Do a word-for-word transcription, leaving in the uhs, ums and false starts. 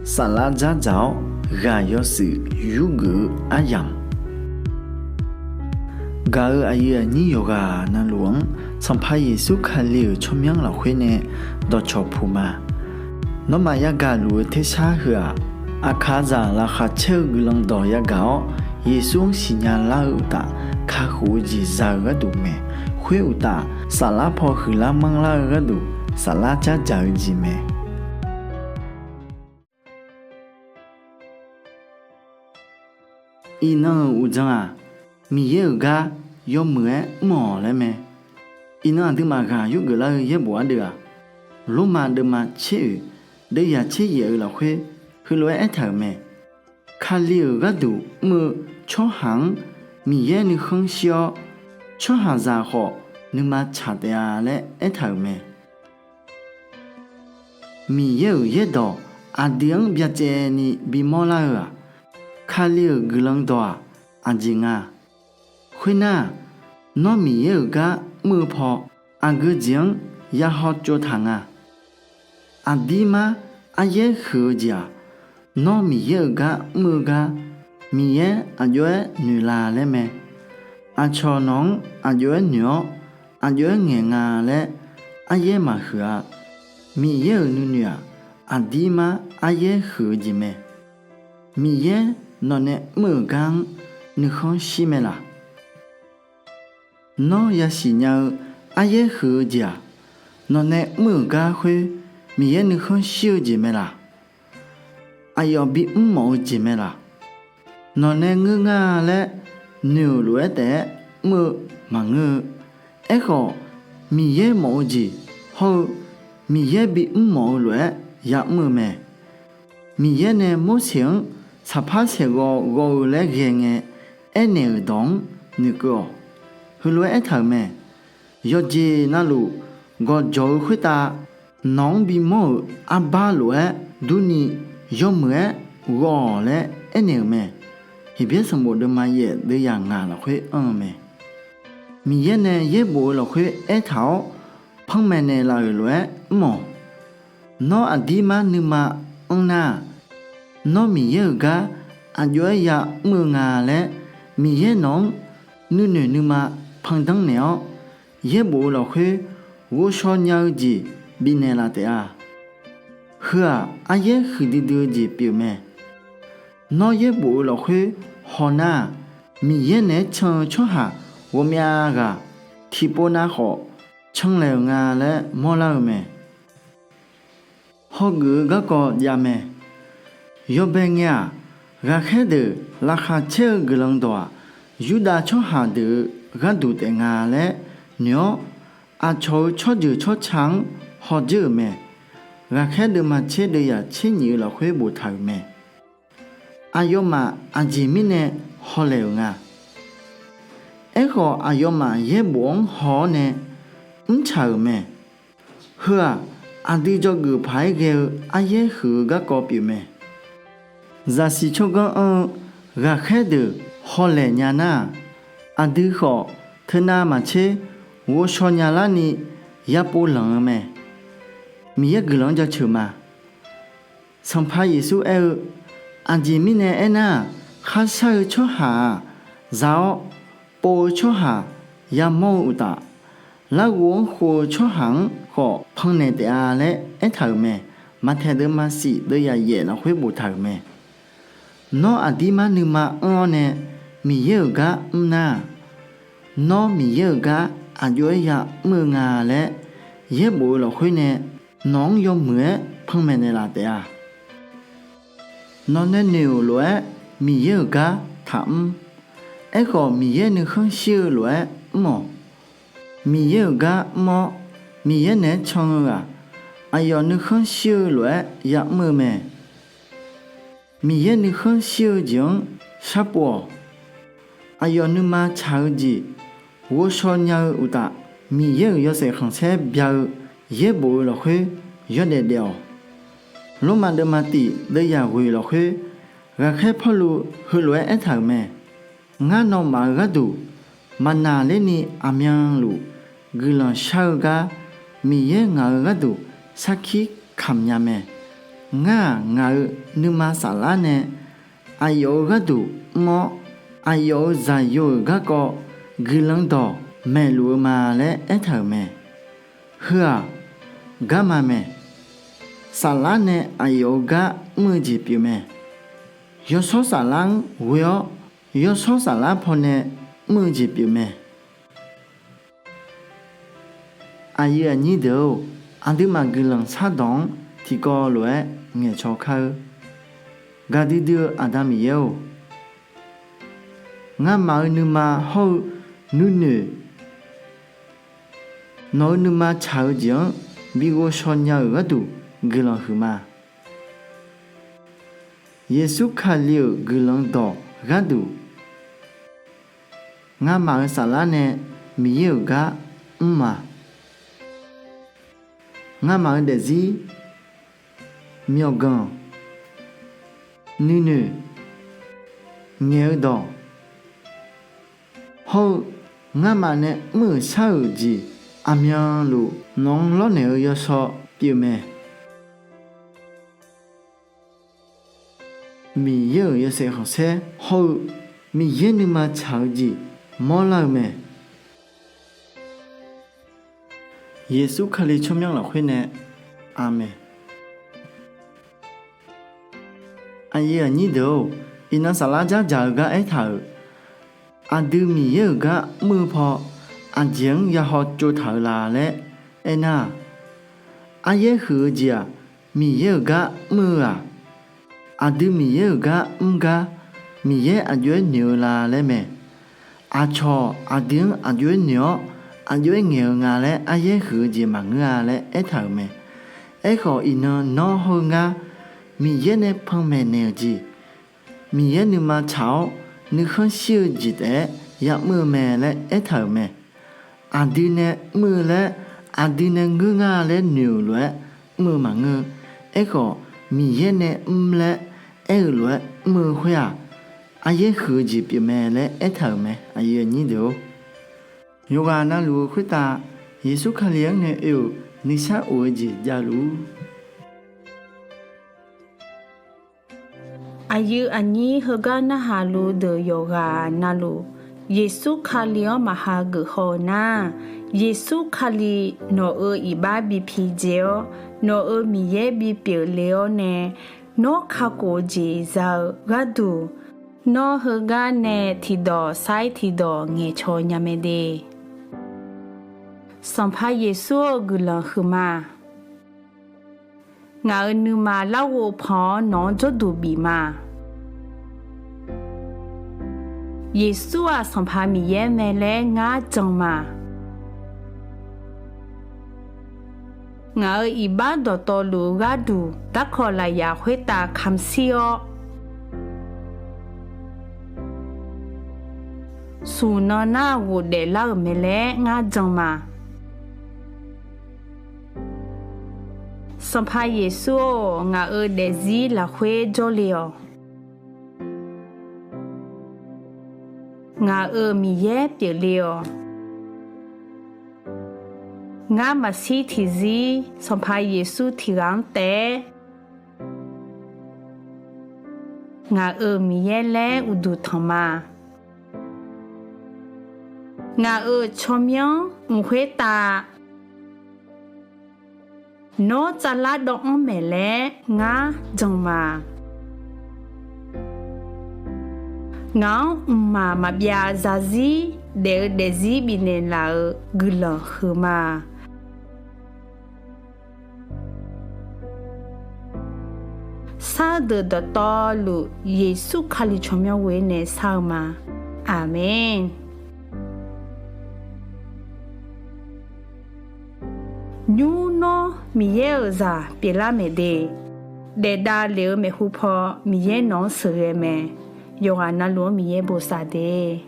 Saflar dzardzaq-awr ghaq yawshuif yurgeuf-eu aryamq, gaq-euq aqyuif aqnyir yawqghaq navluf-anr Sanqpaq Yeqsur Kali-euq tsawrmyanr lafkhoer nae dawqcawq puq ma. Nawmaf yagaq luf-eu tersar heu-aq, aqkaqzaq laqkhaq caer-eu guiqlanq dawq yagaq-awr, Yeqsur-anr siqnya lar-eu uqtaf, kakhof-eu jeq za-eu gharduq mae. Khoer uqtaf, saflar paw huiqlar manrlar-eu gharduq, saflar dzardzaq-eu jeq mae. Iqnan-euq uqdzan-aq, Miqyaer-euq gar yawmuiq-aer mr-awq laer mae. Iqnan aqduimaf ghaq yurgeuf lar-eu yaerbof ardeuv-aq, Lormav deuvma tser oeq, deuvyaq tser yaef-eu lafkhoer heulof-aer aertaq-euq mae. Kali-euq gharduq mr-eu tsawrhaq-anr Miqyaer nuikhanr shir-awr, tsawrhaqzaq khawf nuima tsaq taef-a laer aertaq-euq mae. Miqyaer-euq yaerdawq aqdui-anr byacaevni bimawr lar-eu-aq, Kali-euq guiqlanq dawq-aq, aqjeq nga. Khoernar-aq, nawr Miqyaer-euq gar mr-eu paw, aqgeu jeq-anr yahaw tsovtaq nga. Aqdirmar aryaer huiq-eu jeq-aq, nawr Miqyaer-euq gar mr-eu gar, Miqyaer aqjox-aer noeqla laer mae. Aqcawq nawq-anr aqjox-aer noeq-awr, aqjox-aer ngaeq nga laer aryaer maqhuiq-a. Miqyaer-euq nuinoeq-aq, aqdirmar aryaer huiq-eu jeq mae. Miqyaer nawqnae mr-euq gar-anr nuikhanr shir mae laq? Nawr yasiq nya-eu aryaer huiq-eu jeq-aq, nawqnae mr-euq gar khoer Miqyaer nuikhanr shir-eu jeq mae laq? Aqyawf bimr mawf-eu jeq mae laq? Nawqnae ngeur ngar-a laer noeq-euq lof-aer taef-aer mr-eu maqngeur-eu. Aerkhawf, Miqyaer mawf-eu jeq hawr-eu Miqyaer bimr mawf-eu lof-aer ya'mr-eu mae. Miqyaer nae Morseq-anr saqpar saeqghawv ghawv-eu laer ghae ngae aernaeq-euq dawq-anr noeqkeuv-awq. Heulof-aer aertaq-euq mae. Yawqjeq navluf gawqjawq-eu khoertav nawq-anr bimawr-euq arbar lof-aer durni yawmuiq-aer ghawv-awq laer aernaeq-euq mae. Heqbyaer sanqbof deuvma yaef deuvyaq ngaq lafkhoer anr-eu mae. Miqyaer nae yaerbof-eu lafkhoer aertaq-awr panmaeq naeqlaf-euq lof-aer mr-awq. Nawr aqdirmar nuima anr nar-aq, nawr Miqyaer-euq gar aqjox-aer ya'mr-eu nga laer Miqyaer nawq-anr nuinoeq nuima pandanr naeq-awr, yaerbof-eu lafkhoer ghovshaw nya-eu jeq bifnaeq laf taef-a. Heu-aq aryaer huiqdui dui-eu jeq pyeuf mae. Nawr yaerbof-eu lafkhoer hawnar-aq, Miqyaer naeq-aer can-eu tsawrhaq ghawqmyav ghaq tiqpov nav khawf canlaeq-euq nga laer mawrlar-eu mae. Hawgeuf-eu garkawv javmae. Yawbae ngae-aq, ghaqkhaer deuq laqkhaq caer-eu guiqlanq dawq-aq, Yurdav tsawrhaq deuq-eu gharduq taef nga laer noeq-awr, aqcawq-eu tsawrjeuq tsawrca-anr hawdzeur-euq mae. Ghaqkhaer deuvma tser deuvyaq tser nyif-eu lafkhoer boftaq-euq mae. Aqyawfmaf aqjeq mirnae hawlaeq-euq nga. Aerkhawf, aqyawfmaf yaerbof-anr haw-awr nae mrtsaq-euq mae. Heu-aq, aqdui dzawgeuf paq-aer ghae-eu aryaer huiq-eu garkawv pyeufmae. Zaqsiq tsawrganr anr-eu ghaqkhaer deuq hawlaeq nya nar-aq, aqdui khawf teunav maqtser ghovshaw nyalar ni yapov lanq-eu mae. Miqyaer guiqlanq-anr jaceuq ma. Sanqpaq Yeqsur aer-eu, Aqjeq mirnae aernar-aq, kharshar-eu tsawrhaq-aq, za-awr, pov-eu tsawrhaq yamawr-eu uqtaf, larghov-anr khov-eu tsawrhaq-anr khawf pannaeq taef-a laer aertaq-euq mae. Maqtaeq deuvma shif deuvyaq yaef lafkhoer boftaq-euq mae. Nawr aqdirmar nuima anr-awr nae Miqyaer-euq gar mrnar-aq, nawr Miqyaer-euq gar aqjox-aer ya'mr-eu nga laer yaerbof-eu lafkhoer nae nawq-anr yawmuiq-aer panmaeq naeqlaf taef-a. Nawq nae noeq-euq lof-aer Miqyaer-euq gar taqmr. Aerkhawf, Miqyaer nuikhanr shir-eu lof-aer mr-awq. Miqyaer-euq gar mr-awr, Miqyaer naeq-aer can-eu-aq, aqyawf nuikhanr shir-eu lof-aer ya'mr-eu mae. Miqyaer nuikhanr shir-eu jeq-anr sharpov-awq. Aqyawf nuima tsaq-eu jeq ghovshaw nya-eu uqtaf, Miqyaer-euq yawshaef khanqsaer bya-eu yaerbof-eu lafkhoer yawdaef daef-awq. Lormav deuvma tif deuvyaq ghoeq lafkhoer, ghaqkhaer Pawrluv heulof-aer aertaq-euq mae. Ngar nawmaf-euq gharduq maqnaqlerni aqmyanluf guiqlanq shar-eu gar, Miqyaer ngaq-euq gharduq sarkir kamq nya mae. Ngar-aq, ngaq-euq nuima saflar nae aqyawf-euq gharduq mr-awr, aqyawf-euq Zaqyo-euq garkawv guiqlanq dawq maeqluf-eu ma laer aertaq-euq mae. Heu-aq, garma mae. Saflar nae aqyawf-euq gar mr-eu jeq pyeufmae. Yawshawr saflar-anr ghoe-awr, yawshawr saflar pawnae mr-eu jeq pyeufmae. Aqyuif aqnyir deuq-or, aqduimaf guiqlanq shardawq-anr tiqkawv lof-aer ngaeqcaw kar-eur. Gaqdui dui-eu Aqda Miqyaer-or, ngamaf-euq nuima hawr-eu nuinoeq, nawq-eu nuima tsaq-eu jeq-anr bi ghovshaw nya-euq gharduq guiqlanq huiqma. Yeqsur Kali-euq guiqlanq dawq gharduq, ngamaf-euq saflar nae Miqyaer-euq gar mr ma. Ngamaf-euq daefzir, myawqganq, nuinoeq, ngaeq-eu dawq hawr-eu ngamaf nae mr-euq shar-euq jeq aqmyanluf nawq-anr lawrnaeq-eu yawshaw pyeufmae. Miqyaer-euq yawshaef khanqsaer hawr-eu Miqyaer nuima tsaq-eu jeq mawrlar-eu mae. Yeqsur Kali tsawrmyanr lafkhoer nae, Aqmeq. Aqyuif aqnyir deuq-or, iqnan saflar dzardzaq-eu gar aertaq-euq, aqdui Miqyaer-euq gar mr-eu paw aqjeq-anr yahaw tsovtaq-eu la laer aernar-aq, aryaer huiq-eu jeq-aq, Miqyaer-euq gar mr-eu-aq, aqdui Miqyaer-euq gar mr gar Miqyaer aqjox-aer noeq-eu la laer mae. Aqcawq aqdui-anr aqjox-aer noeq-awr aqjox-aer ngaeq-eu nga laer aryaer huiq-eu jeq maqngeur-a laer aertaq-euq mae. Aerkhawf, iqnan nawr hawr-eu ngar Miqyaer nae panmaeq naeq-euq jeq, Miqyaer nuima tsaq-awr nuikhanr shir-eu jeq taef-aer ya'mr-eu mae laer aertaq-euq mae. Aqdui nae mr-eu laer, aqdui nae ngeur ngar laer noeq-euq lof-aer mr-eu maqngeur. Aerkhawf, Miqyaer nae mr laer aer-euq lof-aer mr-eu khoer-aq, aryaer huiq-eu jeq pyeufmae laer aertaq-euq mae. Aqyuif aqnyir deuq-or, yawqghaq navluf-eu khoertav Yeqsur Kali-anr nae oe-euq nuisar of-eu jeq javluf-ur. Aqyuif aqnyir heugar narhaq luf deuq yawqghaq navluf, Yeqsur Kali-anr maqha geuf haw-eu nar, Yeqsur Kali nawq-euq iqbax bi pidzae-awr, nawq-euq Miqyaer bipyeuf le-awr nae, nawr kakhof-eu jeq za-eu gharduq, nawr heugar nae tiqdawq sair tiqdawq ngaeqcaw nya mae de. Sanqpaq Yeqsur-eu guiqlanq huiqma. Ngaq-euq nuima larghov pan-awr nawq-anr jawrduq bif ma. Yeqsur-aq Sanqpaq Miqyaer mae laer ngar jan ma. Ngaq-euq iqbax dawqtawvluf-eu gharduq darkawq lafyaq khoertav kamq shir-awr, smq nan nar ghofdaef lar-euq mae laer ngar jan ma. Sanqpaq Yeqsur-or, ngaq-euq daefzir lafkhoer jawrle-awq. Ngaq-euq Miqyaer pyeufle-awq. Ngar maqshir tiqzir Sanqpaq Yeqsur tiq ghaq-anr taef-aer ngaq-euq Miqyaer laer uqduq tanq ma. Ngaq-euq tsawrmyanr mq khoertav nawr tsavlar dawv-anr maeq laer ngar jan ma. Ngaq-anr mqmaq maqbyav zarzir daef-eu daefzir bifnaeq laf-euq guiqlanq huiqma. Sar deuq dawqtawvluf Yeqsur Kali tsawrmyanr ghoer nae sar-eu ma. Aqmeq. Nymr nawr Miqyaer-euq zaq pyeuflar maeq de. Daefdav lef-eu maeqhu paw Miqyaer nawq-anr sheuqghae mae. Yawqghaq navluf-anr Miqyaer bosav de.